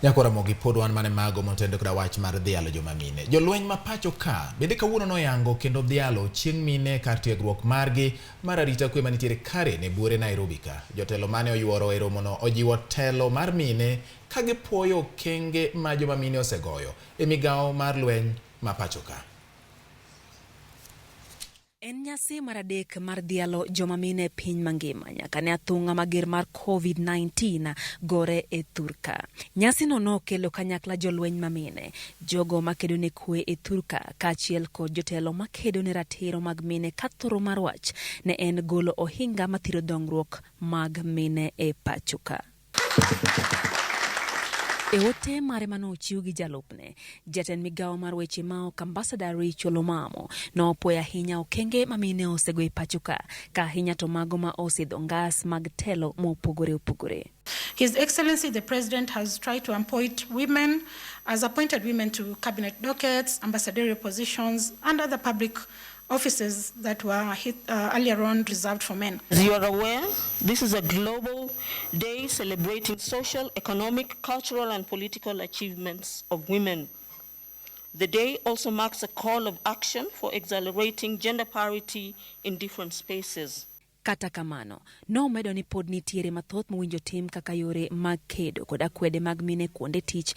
Nyakora Ramogi pod wan mane mago motendo koda wach mar dhialo joma mine. Jolweny ma pacho ka bende kawuono noyango kendo dhialo chieng' mine kar tiegruok margi mar arita kwe manitiere Karen e buore Nairobi ka. Jotelo mane oyuoro e romono ojiwo telo mar mine ka gipuoyo okenge ma joma mine osegoyo e migawo mar lweny ma pacho ka. En nyasi mar adek mar dhialo joma mine e piny mangima nyaka ne athung'a mager mar COVID-19 gore e thurka. Nyasino nokelo kanyakla jolweny ma mine, jogo makedo ne kwe e thurka kaachiel kod jotelo makedo ne ratiro mag mine ka thoro mar wach ne en golo ohinga mathiro dongruok mag mine e pachoka. E ote mare mane ochiw gi jalupne, jatend migawo mar weche maoko Ambassador Rachel Omamo nopuoyo ahinya okenge ma mine osego e pacho ka, ka ahinya to mago ma osidho ngas mag telo mopogore opogore. His Excellency the President has tried to appoint women, has appointed women to cabinet dockets, ambassadorial positions, and other public offices that were hit, earlier on reserved for men. As you are aware, this is a global day celebrating social, economic, cultural, and political achievements of women. The day also marks a call of action for accelerating gender parity in different spaces. Kata kamano, nomedo ni pod nitiere mathoth mowinjo tim kaka yore mag kedo kod akwede mag mine kuonde tich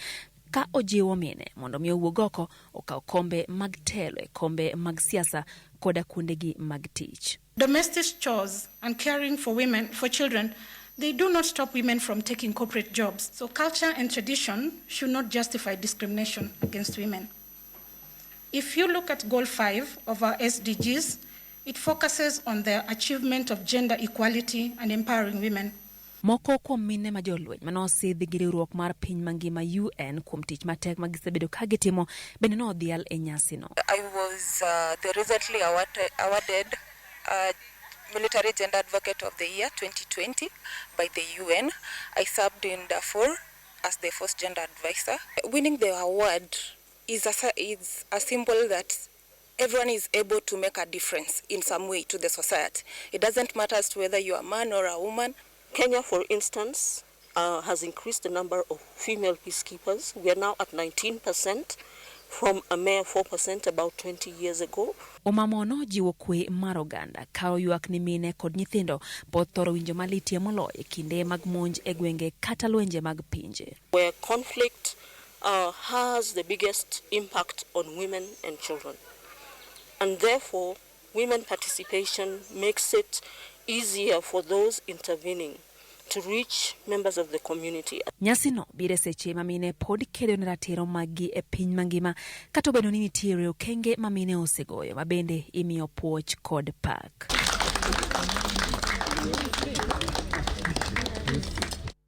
ka ojiwo mine mondo mi owuog oko okaw kombe mag telo e kombe mag siasa koda kuondegi mag tich. Domestic chores and caring for women, for children, they do not stop women from taking corporate jobs. So culture and tradition should not justify discrimination against women. If you look at goal 5 of our SDGs, it focuses on the achievement of gender equality and empowering women. Moko kuom mine ma jolweny mane osidhi gi riwruok mar piny mangima UN kuom tich matek ma gisebedo ka gitimo bende nodhial e nyasino. I was the recently awarded Military Gender Advocate of the Year 2020 by the UN. I served in Darfur as the first gender advisor. Winning the award is a symbol that everyone is able to make a difference in some way to the society. It doesn't matter as to whether you are a man or a woman. Kenya, for instance, has increased the number of female peacekeepers. We are now at 19% from a mere 4% about 20 years ago. Omamo nojiwo kwe mar oganda ka oywak ni mine kod nyithindo pod thoro winjo malitie moloyo e kinde mag monj e gwenge kata lwenje mag pinje. Where conflict has the biggest impact on women and children. And therefore, women participation makes it easier for those intervening to reach members of the community. Nyasino biro e seche ma mine pod kedo ne ratiro maggi e piny mangima kata obedo ni nitiere okenge ma mine osegoyo ma bende imiyo puoch kod pak.